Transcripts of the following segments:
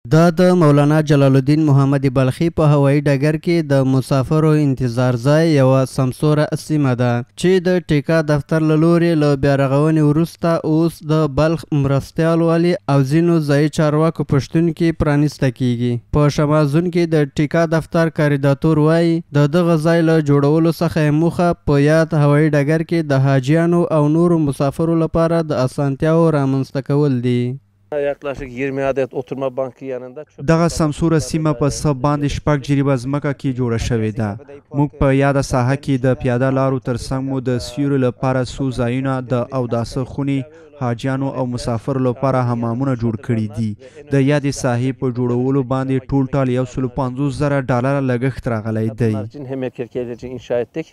دا د مولانا جلال الدین محمد بلخي په هوایي ډګر کې د مسافرو انتظار ځای یوه سمسوره سیمه ده چې د ټیکا دفتر له لوري له بیارغونې وروسته اوس د بلخ مرستیال والي او ځینو ځایي چارواکو په شتون کې پرانیسته کیږي. په شمال زون کې د ټیکا دفتر کاریداتور وایي، د دغه ځای له جوړولو څخه یې موخه په یاد هوایي ډګر کې د حاجیانو او نورو مسافرو لپاره د اسانتیاوو رامنځته کول دي. Yaklaşık 20 adet oturma bankı yanında دغه سمسوره سیمه په څه باندې 6 جریبه ځمکه کې جوړه شوې ده. موږ په یاده ساحه کې د پیاده لارو ترڅنګ مو د سیوري لپاره څو ځایونه، د اوداسه خونې، حاجیانو او مسافرو لپاره حمامونه جوړ کړي دي. د یادې ساحې په جوړولو باندې ټولټال 150,000 ډالره لګښت راغلی دی. Kadınlar için hem erkekler için inşa ettik.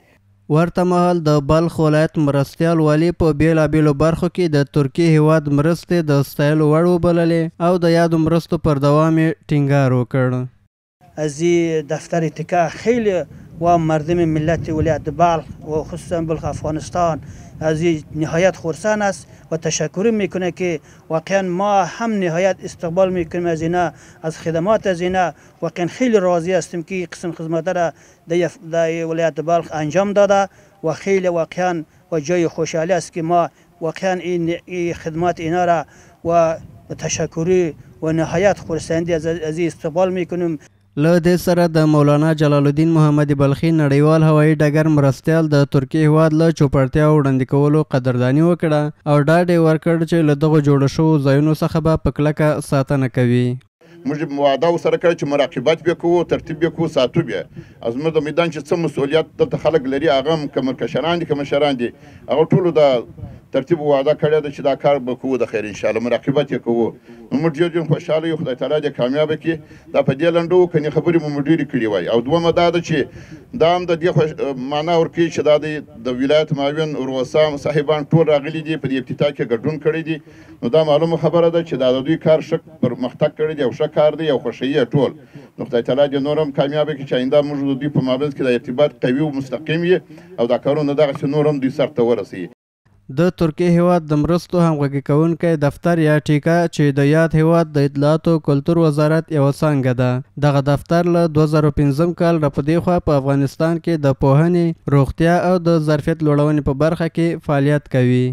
ورته مهال د بلخ ولایت مرستیال والي په بېلابېلو برخو کې د ترکیې هېواد مرستې د ستایلو وړ وبللې او د یادو مرستو پر دوام یې ټینګار وکړ. از این دفتر تکا خیلی و مردم ملت ولایت بلخ و خصوصا بلخ افغانستان از این نهایت خرسند است و تشکر میکنه که واقعا ما هم نهایت استقبال میکنیم از اینا، از خدمات از اینا. واقعا خیلی راضی هستیم که این قسم خدمات را در ولایت بلخ انجام داده و خیلی واقعا و جای خوشحالی است که ما واقعا این خدمات اینا را و تشکری و نهایت خرسندی از این استقبال میکنیم. له دې سره د مولانا جلال الدین محمد بلخي نړیوال هوایي ډګر مرستیال د ترکیې هېواد له چوپړتیاوو وړاندې کولو قدرداني وکړه او ډاډ یې ورکړ چې له دغو جوړو شوو ځایونو څخه به په کلکه ساتنه کوي. موږ وعده ورسره کړې چې مراقبت به کوو، ترتیب به کوو، ساتو به. او زموږ د میدان چې څه مسؤلیت دلته خلک لري، هغه هم که کشران دي که مشران دي، هغه ټولو دا ترتیب وعده کړې ده چې دا کار به کوو د خیر انشاءالله، مراقبت یې کوو. نو موږ ډېر ډېر خوشحاله یو، خدای تعالی دې کامیابه کړي. دا په دې لنډو کنې خبرې مو ډېرې کړې وای. او دومه دا ده چې دا هم د دې معنا ورکوي چې دا د ولایت معاون روسا صاحبان ټول راغلي دي، په دې افتتاح کې ګډون کړی دي. نو دا معلومه خبره ده چې دا د دوی کار ښه پرمختګ کړی دی او ښه کار دی او خوښوي یې ټول. نو خدای تعالی دې نور هم کامیابه کړي چې آینده موږ د دوی په مابینځ کې دا ارتباط قوي او مستقیم وي او دا کارونه دغسې نور هم دوی سرته ورسوي. د ترکیې هېواد د مرستو همغږي کوونکی دفتر یا ټیکا چې د یاد هېواد د اطلاعاتو کلتور وزارت یوه څانګه ده، دغه دفتر له 2005 کال راپدېخوا په افغانستان کې د پوهنې، روغتیا او د ظرفیت لوړونې په برخه کې فعالیت کوي.